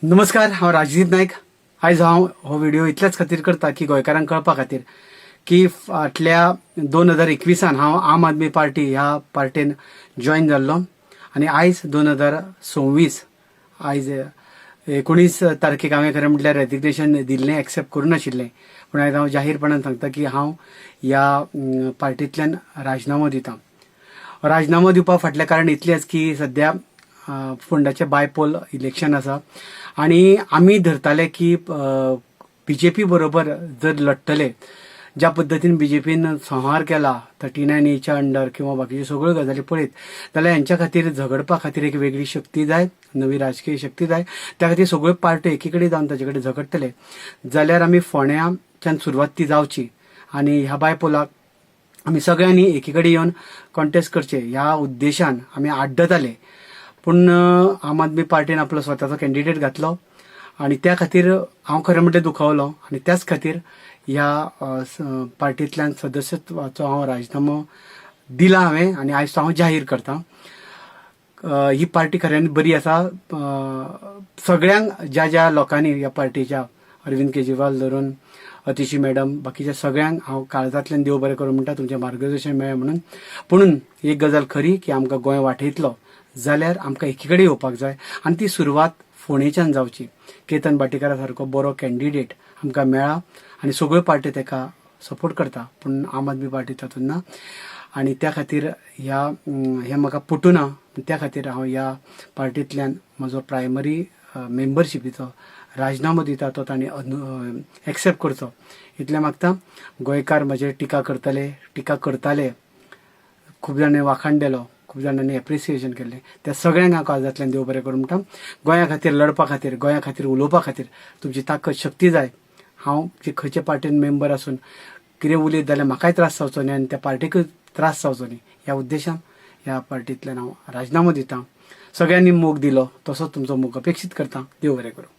नमस्कार, हांव राजदीप नायक. आयज हांव हो व्हिडिओ इतल्याच खातीर करता की गोंयकारांक कळपा खातीर की फाटल्या 2021 हांव आम आदमी पार्टी ह्या पार्टेन जॉयन जाल्लो आनी आयज 2026, आयज 19 तारखेक हांवें खरें म्हटल्यार रेजिग्नेशन दिल्लें, एक्सेप्ट करूं नाशिल्लें. पूण आयज हांव जाहीरपणान सांगता की हांव ह्या पार्टींतल्यान राजिनामो दितां. राजिनामो दिवपा फाटलें कारण इतलेंच की सद्या फोंडाचें बायपोल इलेक्शन आसा आनी आमी धरताले की बीजेपी बरोबर जर लडटले, ज्या पद्दतीन बीजेपीन संहार केला 39 एच्या अंडर किंवा बाकीच्यो सगळ्यो गजाली पळयत जाल्यार हेंच्या खातीर झगडपा खातीर एक वेगळी शक्ती जाय, नवी राजकीय शक्ती जाय. त्या खातीर सगळ्यो पार्ट्यो एकी कडेन जावन ताचे कडेन झगडटले जाल्यार आमी फोंड्याच्यान सुरवात ती जावची आनी ह्या बायपोलाक आमी सगळ्यांनी एकी कडेन येवन कॉन्टेस्ट करचे ह्या उद्देशान आमी आड्डताले. पूण आम आदमी पार्टीन आपलो स्वताचो कॅन्डिडेट घातलो आनी त्या खातीर हांव खरें म्हणल्यार दुखावलो आनी त्याच खातीर ह्या पार्टींतल्यान सदस्यत्वाचो हांव राजिनामो दिला हांवें आनी आयज तो हांव जाहीर करता. ही पार्टी खऱ्यांनी बरी आसा. सगळ्यांक, ज्या ज्या लोकांनी ह्या पार्टीच्या, अरविंद केजरीवाल धरून अतिशी मॅडम, बाकीच्या सगळ्यांक हांव काळजांतल्यान देव बरें करूं म्हणटा, तुमचें मार्गदर्शन मेळ्ळें म्हणून. पुणून एक गजाल खरी की आमकां गोंय वाटयतलो जाल्यार आमकां एकी कडेन येवपाक जाय आनी ती सुरवात फोंडेच्यान जावची. केतन भाटीकारा सारको बरो कॅन्डिडेट आमकां मेळ्ळा आनी सगळ्यो पार्टी ताका सपोर्ट करता, पूण आम आदमी पार्टी तातूंत ना आनी त्या खातीर ह्या हें म्हाका पटूना. त्या खातीर हांव ह्या पार्टींतल्यान म्हजो प्रायमरी मेंबरशिपीचो राजिनामो दिता, तो तांणी एक्सेप्ट करचो इतलें मागता. गोंयकार म्हजेर टिका करतले, टिका करताले, खूब जाणांनी वाखाण दिलो, खूब जाणांनी एप्रिसिएशन केल्लें, त्या सगळ्यांक हांव काळजांतल्यान देव बरें करूं म्हणटा. गोंया खातीर लडपा खातीर, गोंया खातीर उलोवपा खातीर तुमची ताकद, शक्ती जाय. हांव जे खंयचे पार्टीन मेंबर आसून कितें उलयत जाल्यार म्हाकाय त्रास जावचो न्ही आनी त्या पार्टीकूय त्रास जावचो न्ही ह्या उद्देशान ह्या पार्टींतल्यान हांव राजिनामो दिता. सगळ्यांनी मोग दिलो तसोच तुमचो मोग अपेक्षीत करता. देव बरें करूं.